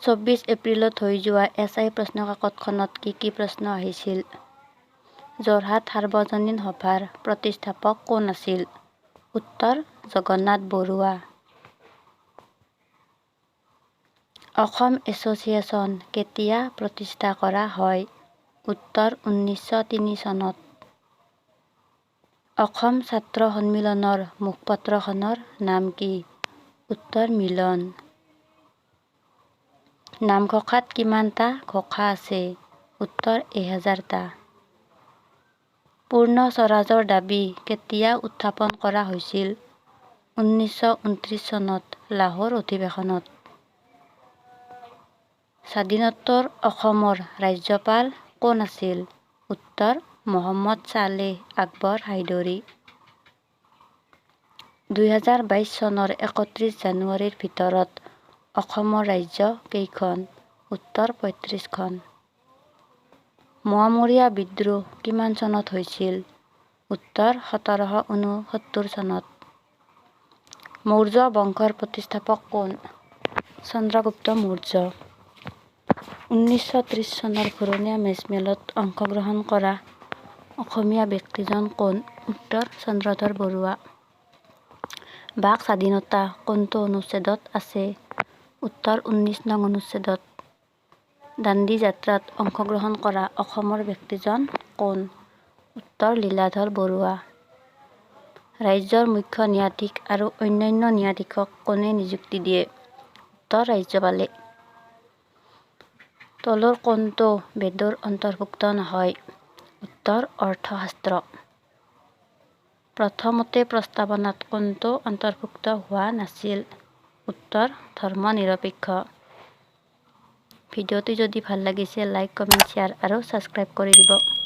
24 এপ্ৰিলত হৈ যোৱা এছ I প্ৰশ্নকাকতখনত কি কি প্ৰশ্ন আহিছিল? যোৰহাট সাৰ্বজনীন সভাৰ প্ৰতিষ্ঠাপক কোন আছিল? উত্তৰ জগন্নাথ বৰুৱা। অসম এছ'চিয়েশ্যন কেতিয়া প্ৰতিষ্ঠা কৰা হয়? উত্তৰ 1903 চনত। অসম ছাত্ৰ সন্মিলনৰ মুখপত্ৰখনৰ নাম কি? উত্তৰ মিলন। নামঘোষাত কিমানটা ঘোষা আছে? উত্তৰ 1000টা। পূৰ্ণ স্বৰাজৰ দাবী কেতিয়া উত্থাপন কৰা হৈছিল? 1929 চনত লাহোৰ অধিৱেশনত। স্বাধীনোত্তৰ অসমৰ ৰাজ্যপাল কোন আছিল? উত্তৰ মহম্মদ ছালেহ আকবৰ হাইদৰি। 2022 চনৰ 31 জানুৱাৰীৰ ভিতৰত অসমৰ ৰাজ্য কেইখন? উত্তৰ 35খন। মোৱামৰীয়া বিদ্ৰোহ কিমান চনত হৈছিল? উত্তৰ 1769 চনত। মৌৰ্য বংশৰ প্ৰতিষ্ঠাপক কোন? চন্দ্ৰগুপ্ত মৌৰ্য। 1930 চনৰ ঘূৰণীয়া মেজমেলত অংশগ্ৰহণ কৰা অসমীয়া ব্যক্তিজন কোন? উত্তৰ চন্দ্ৰধৰ বৰুৱা। বাক স্বাধীনতা কোনটো অনুচ্ছেদত আছে? উত্তৰ 19 নং অনুচ্ছেদত। দাণ্ডি যাত্ৰাত অংশগ্ৰহণ কৰা অসমৰ ব্যক্তিজন কোন? উত্তৰ লীলাধৰ বৰুৱা। ৰাজ্যৰ মুখ্য ন্যায়াধীশ আৰু অন্যান্য ন্যায়াধীশক কোনে নিযুক্তি দিয়ে? উত্তৰ ৰাজ্যপালে। তলৰ কোনটো বেদৰ অন্তৰ্ভুক্ত নহয়? উত্তৰ অৰ্থশাস্ত্ৰ। প্ৰথমতে প্ৰস্তাৱনাত কোনটো অন্তৰ্ভুক্ত হোৱা নাছিল? উত্তৰ ধৰ্মনিৰপেক্ষ। ভিডিঅ'টো যদি ভাল লাগিছে, লাইক, কমেণ্ট, শ্বেয়াৰ আৰু ছাবস্ক্ৰাইব কৰি দিব।